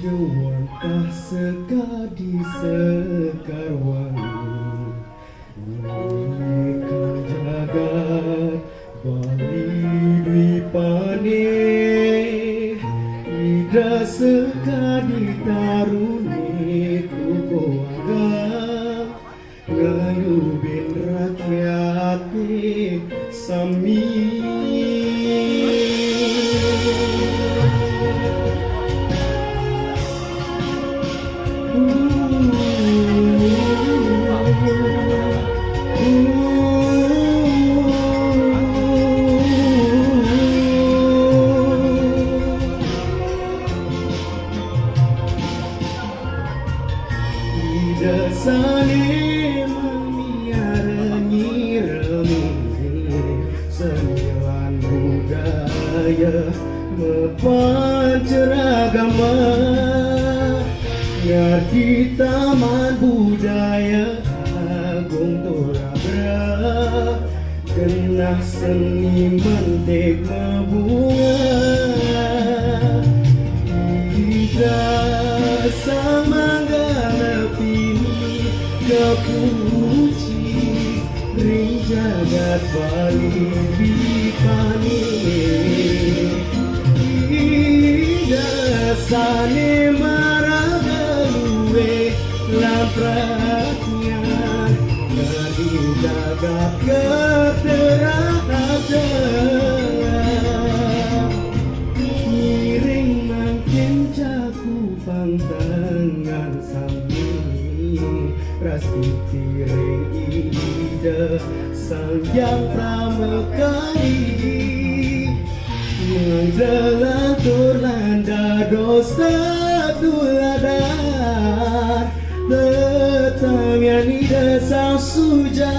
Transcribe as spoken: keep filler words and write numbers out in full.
Wantah sekadi sekar wangi, ngiring jagat Bali Dwipané. Ida sekadi taruni kukuh ageng, ngayubin rakyat sami. Ida sané mamiara nyirami seni lan budaya, mapancar agama. Ngardi Taman Budaya Agung Turabra, genah seni mentik mabunga. Ida Sang Manggala Pini kapuji ring jagat Bali Dwipané. Ida sané maraga luih lan pradnyan, ngardi jagat katerahata. Ngiring mangkin jaku pangtangan sami, prastiti ring Ida Sang Hyang Pramakawi. Mangda lantur lan dados tatuladan, tetamian Ida Sang Suja